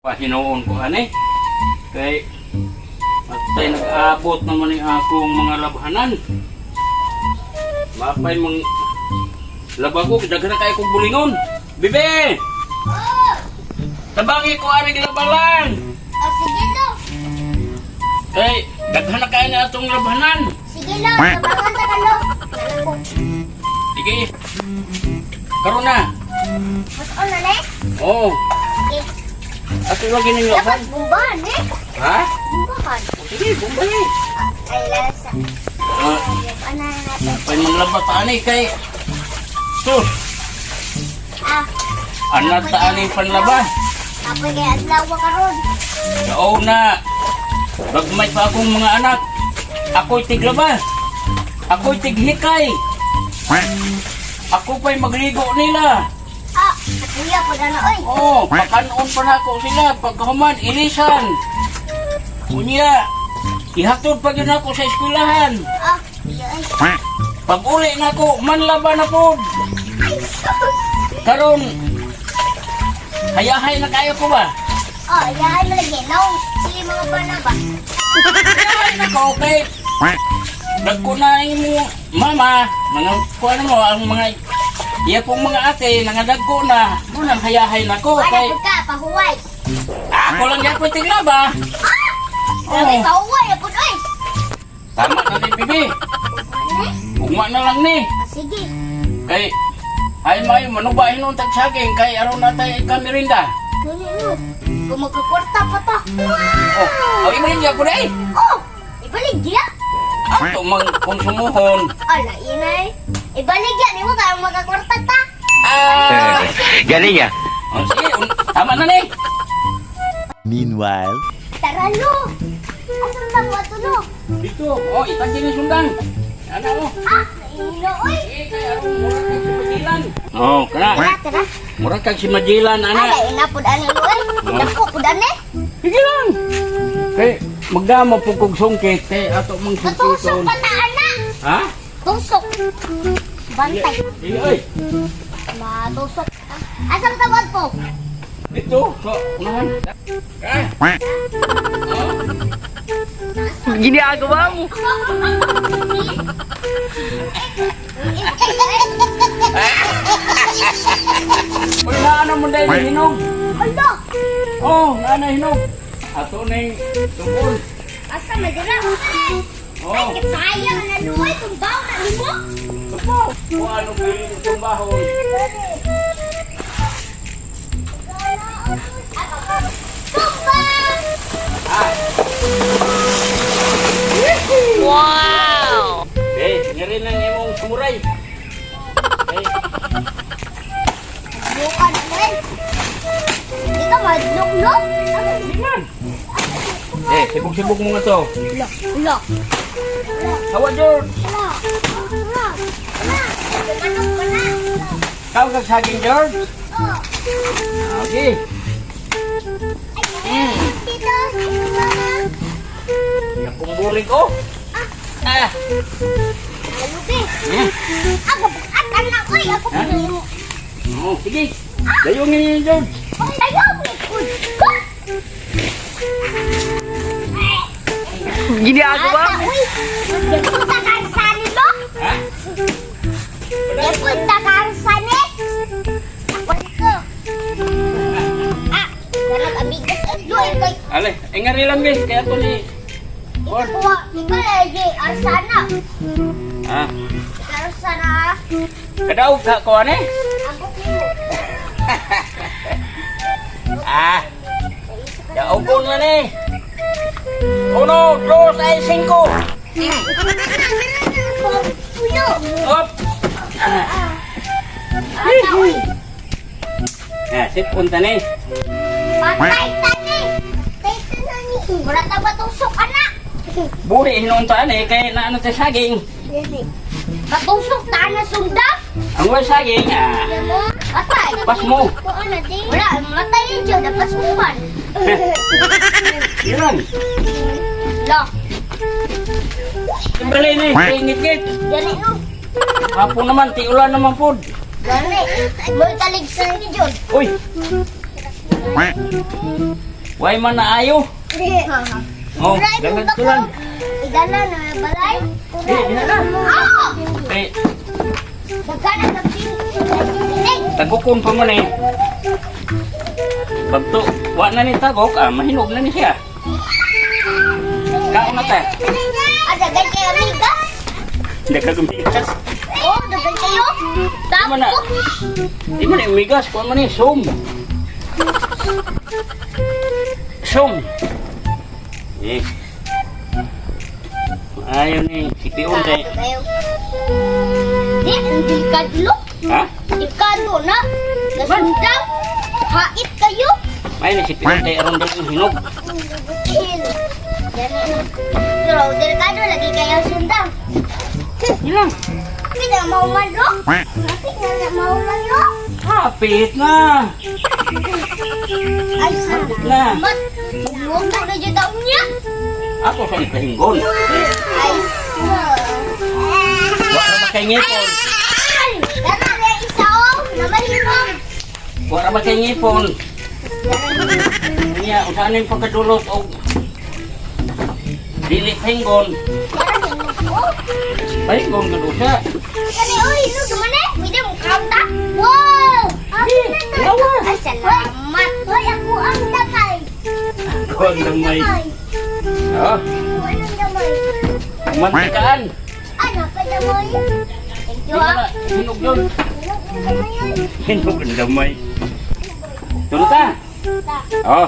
Pahinuon ko ani. Kay atay nag-abot naman ni akong mga labhanan. Mapay mang laba ko, daghan na kayo kong bulingon. Bibe! Oh! Tabangi ko aring labalan. Oh, sige lo. Kay daghan na kayo na atong labhanan. Sige lo, tabangan ta ka lo. Lala ko. Sige. Karon na. Mas on na ne? Oo. Sige. Ato lagi ninyo. Dapat bumbahan eh. Ha? Bumbahan. Sige, bumbay. Ah, ay, lasa. Ah, Ano na natin? pay manglaba ta ani kay sus, Ah, anad ta ani panlaba. apoy kay adlaw karon. Kao na. Bagmay pa akong mga anak. Ako'y tiglaba. Ako'y tighikay. Ako pa'y magligo nila. Ah, kuya po na oy. Oo, pakanon pa na ako sila. Pagkahuman, ilisan. Unya, ihatod pa yun ako sa eskwelahan. Ah, kuya ay. Pag uli na ako, manlaba na po. Ay, sus. Karon, hayahay na kayo ko ba? Oh, yahay mo lagi. Naong sige mga bana ba? Hayahay na ko, okay. Nagko na mo, mama, mga kuan mo, ang mga, iya pong mga ate, nangadagko na, munang hayahay na ko, Wala kay, po ka, pahuway. ako lang yan po tiglaba. Ah! Grabe, Oo. pahuway po oy. Tama na ni bibi, Ano eh? ugma na lang ni. Ah, sige. Kay, ay may manubahin nung tagsaging, kay araw na tayo kamirinda. Gani no. Kung magkakwarta pa ta. Oh, oh, ibalin ko na eh. Oh, ibaligya. Ato mang konsumuhon. Ala, inay. Ibaligya ni mo kaya magkakwarta ta. Ah, Galing ah. oh, sige, tama na ni. Meanwhile, Tara lo. Asan na mo ato lo? Dito, oh, itagin ni sundang. Ano mo? Ah, ino oy. Sige, kay aron mura kag si Magellan. Oh, kana. Tara, tara. Mura kag si Magellan ana. Ala, ina pud ani lo oy. Dako pud ani. Sige lang. Kay magdamo po kog sungkit kay ato mang Katusok sungkiton. pa ta ana. Ha? Tusok. Bantay. Sige, oy. Matusok. Asan ta mo po? Dito, so, unahan. Ah. Oh. Ginagawa mo. Uy, naana mo dahil hinog. Alo. Oh, naana hinog. Ato ning tungkol. Asa man dira? Oh. Ay, sayang na luoy tumbaw na nimo. Tumbaw. Kung ano ba yung tumbahon. Tumba! Ah. Wow! Eh, ngari lang imong samurai. Eh, Lukan mo eh. Hindi ka madlok, no? sige man. Eh, sibog-sibog mo nga to. Lo, lo, Hawa, George. lo, lo, lo. Manok ko na. Tawag kag saging, George. Oh. Okay. Ay, dito. Mama. Nakumbulig, oh. Ah. Ayubi. Eh. Ako, at anak ko, ako Ha? pinili mo. Oh, sige. Dayo nga niyo, George. Oy, ayaw mo. Uy, ko. Ginagawa Ata, uy. Punta ka sa nilo. Ha? Punta ka sa ni. Ako ko. Ah, ganag amigas. Luoy kay Ale, ay ngari lang, be. Kaya to ni... Ikaw, ikaw lagi arsana. Ah. Arsana. Kadaog ka ko, ane? Abot nimo. Ah. Daogon na ni. Uno, dos, ay, cinco. Puyo. Up. Ata, uy. Ah, sit punta ni. Patay tani. Tay tani. Mura ta batusok ana. Buhi hinuunta ani kay naano ta saging. Batusok ta na sunda. Ang way saging ah. Patay. Pas mo. Wala, matay yun dyan. Dapas mo man. Yun. Lo, Bali ni, kay ngit-ngit. gani no. Hapon naman, tiulan naman pod. Gani. Mo taligsan ni John. Uy, Way man na ayo. Oh, Kuray mo dagan ba tulan. Idala na balay. Di, di na. Ah! Eh, Daghan ang kapin. tagukon pa man eh. Bagto, wa na ni tagok, ah, mahinog na ni siya. Kaon na ta. Ah, daghan kayo amigas. Nagkagumigas. Oh, daghan kayo. Di man na. Tapos. Di man na umigas, kuha man ni sum. Sum. Eh. Ayaw ni, si Pion kay. Kayo. Di, ang delikado. Ha? Delikado na. Nasundang. Hait kayo. May ni si Pion kay aron daw ang hinog. Kill. Pero delikado lagi kayo sundang. Yun lang. Kapit na mauman ro. Kapit na mauman ro. Kapit na. Ay, Na. salamat. Huwag ka na dyan taon niya. Ako sa ipahinggon. Ay, sir. Wa ra ba kay ngipon? Ay! Tara na isa oh. Namahinog. Wa ra ba kay ngipon? Niya, unsa na yung pagkadulot og dili pahinggon. Tara hinog oh. Pahinggon gud usa. Kani oh, hinog man eh. Pwede mo kaunta. Wow! Ako na to. Lawa. Ay, salamat. Hoy, ako ang damay. Ako ang damay. Oh, Ako ang damay. mantikaan. Ay, napadamay. Thank Di you ba ah. na, hinog yun. Hinog ang damay ay. Hinog ang damay. Tulo ta. Ta. Oh.